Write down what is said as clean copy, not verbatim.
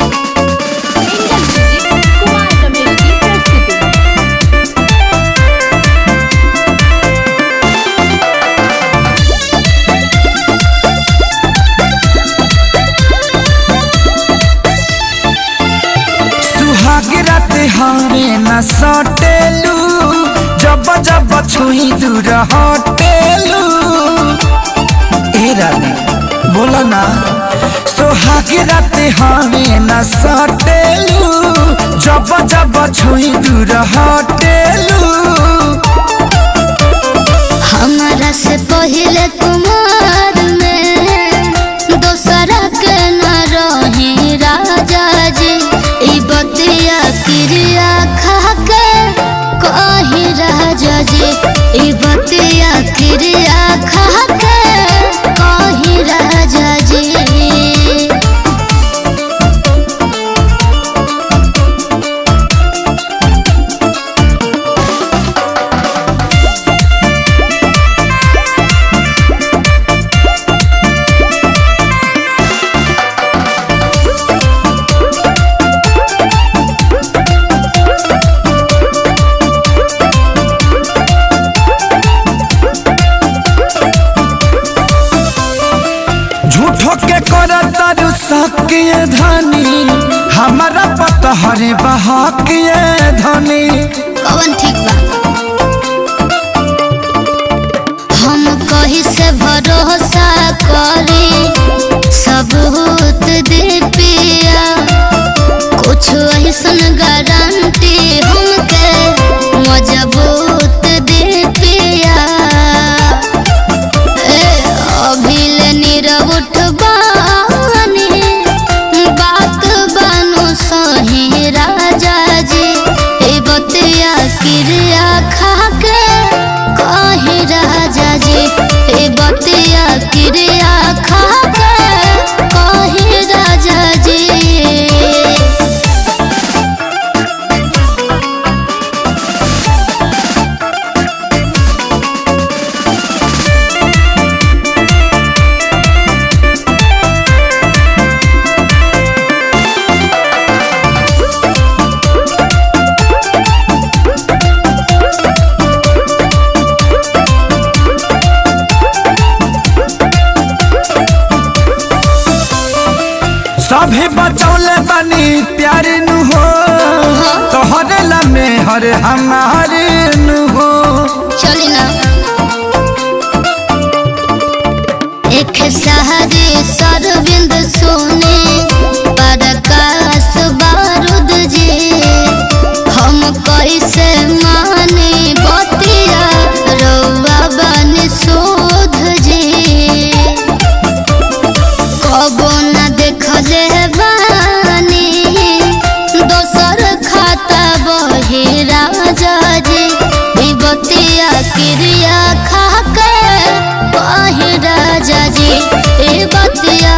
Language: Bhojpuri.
एंगल म्यूजिक कुमार रमेश की प्रस्तुति। सुहाग रात हवे न सटेलू, जब जब छुई दूर हटेलू। ए रानी बोला ना। सुहाग रात हवे न सटेलू, जब जब छुई दूर हटेलू। हमारा से पहले कुमार में दोसरा के न रही राजा जी, ई बतिया क्रिया खा के कही राजा जी, ई बतिया क्रिया खा के कही राजा जी। झूठो के कर तारू सकिए धनी, हमारा पता हरे बहकिए धनी। कवन ठीक बा? हम कही से भरोसा करी, सबूत दे पिया, कुछ ऐसन गारंटी हमके मजबूत दे पिया। ए अभी ले नीरव उठबानी, बात बानू सही राजा जी, ए बतिया क्रिया खा के कही राजा जी, ए बतिया क्रिया खा के कही राजा जी। सभे बचौले बनी प्यार नु हो, तोहरे लमे हर हमारे नु हो। चली ना एक सहारे सरविंद सोने परकाश बारूद जी, हम कैसे माने बतिया रउआ बन शोध जी, कबो न देखले बानी दोसर खाता बहे राजा जी, ई बतिया क्रिया खा के कहे राजा जी, ई बतिया।